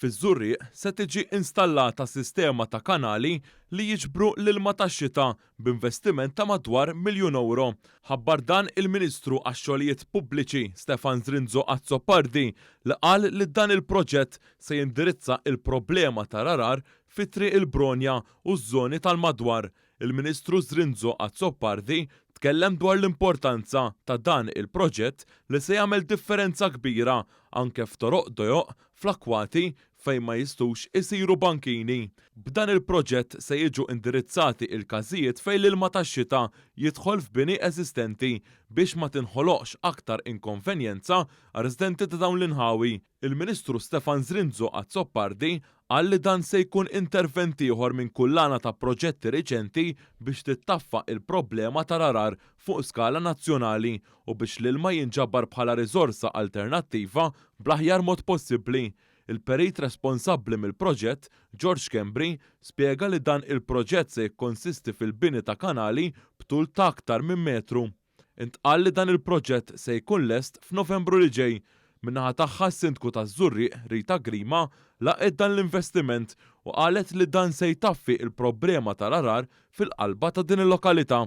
Fiż-Żurrieq se tiġi installata sistema ta' kanali li jiġbru l-ilma tax-xita b'investiment ta' madwar miljun ewro. Ħabbar dan il-Ministru għax-Xogħlijiet Pubbliċi Stefan Zrinzo Azzopardi li qal li dan il-proġett se jindirizza il-problema tal-għargħar fi Triq il-Bronja u ż-żoni tal-madwar. Il-Ministru Zrinzo Azzopardi tkellem dwar l-importanza ta' dan il-proġett li se jagħmel differenza kbira anke f'toroq dojoq fl-akkwati fejn ma jistgħux isiru bankini. B'dan il-proġett se jiġu indirizzati il-każijiet fejn l-ilma tax-xita jidħol f'bini eżistenti biex ma tinħoloqx aktar inkonvenjenza għar-residenti ta' dawn l-inħawi. Il-Ministru Stefan Zrinzo Azzopardi qal li dan se jkun intervent ieħor minn kullana ta' proġetti riċenti biex tittaffa il-problema tal-għargħar fuq skala nazzjonali u biex l-ilma jinġabar bħala riżorsa alternattiva bl-aħjar mod possibbli. Il-perit responsabbli mill-proġett, George Schembri, spjega li dan il-proġett se jikkonsisti fil-bini ta' kanali b'tul ta' aktar minn metru. Intqal li dan il-proġett se jkun lest f'Novembru li ġej. Min-naħa tagħha s-Sindku taż-Żurrieq, Rita Grima, laqgħet dan l-investiment u qalet li dan se jtaffi il-problema tal-għargħar fil-qalba ta' din il-lokalità.